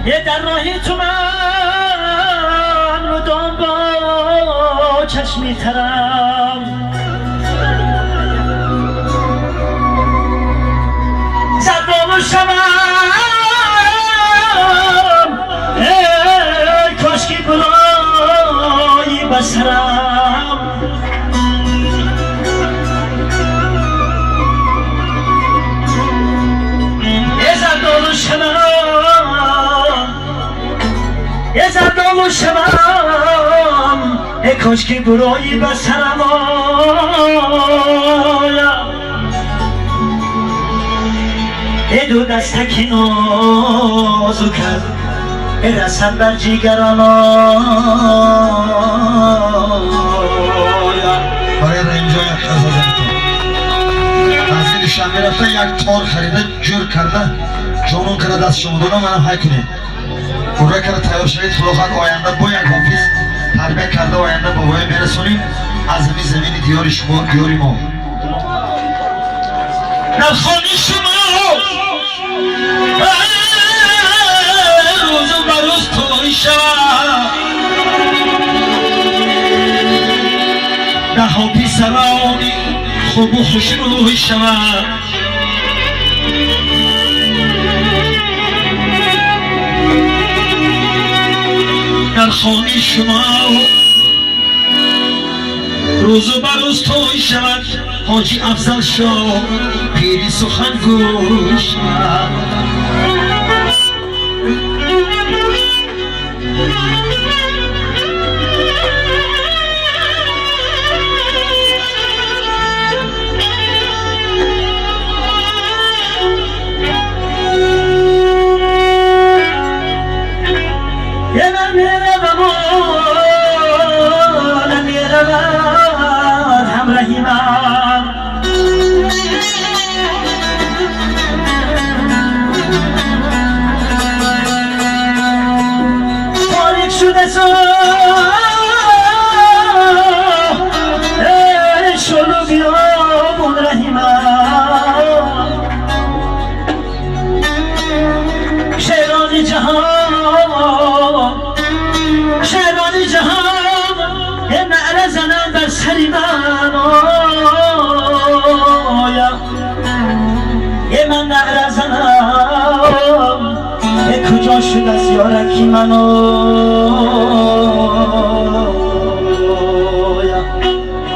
در راهی تو من مدام با چشمی ترم زدام و شمم ای کاشکی برایی بسرم ای زدام و شمم ای زدام و شمم ای کاشکی برایی بسرم ای دو دستک نازو کرد ای رسد بر جیگرم برای رنجای عزازمتون از دوشنبه رفتن یک تار خریده جور کرده جانون کرده دست شما دادم منم های کنید پورا کرده تیار شوید خدا خواهد آینده با یک حافظ تربیت کرده آینده بابای برسونیم از همین زمین دیار شما دیار ما در خانه شما روز و روز توی شود ده ها پسرانی خوب و خوش روی شود در خانه شما روز و روز توی شود حاجی افضل شاه پیری سخنگوی شود یه من میروم و نمیرود همراهی من تاریک شده شلو بیابون رحیمم شیران جهان شیران جهان یه نعره زنم بر سری من آیا یه من نعره زنم یه کجا شد از یارکی من آیا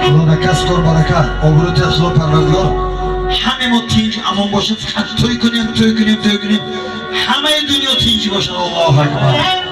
خدا کس کار برکت آبرو خدا پروردگار همه ما تینج امان باشه فقط توی کنیم توی کنیم توی کنیم همه دنیا تینج باشه الله اکبر.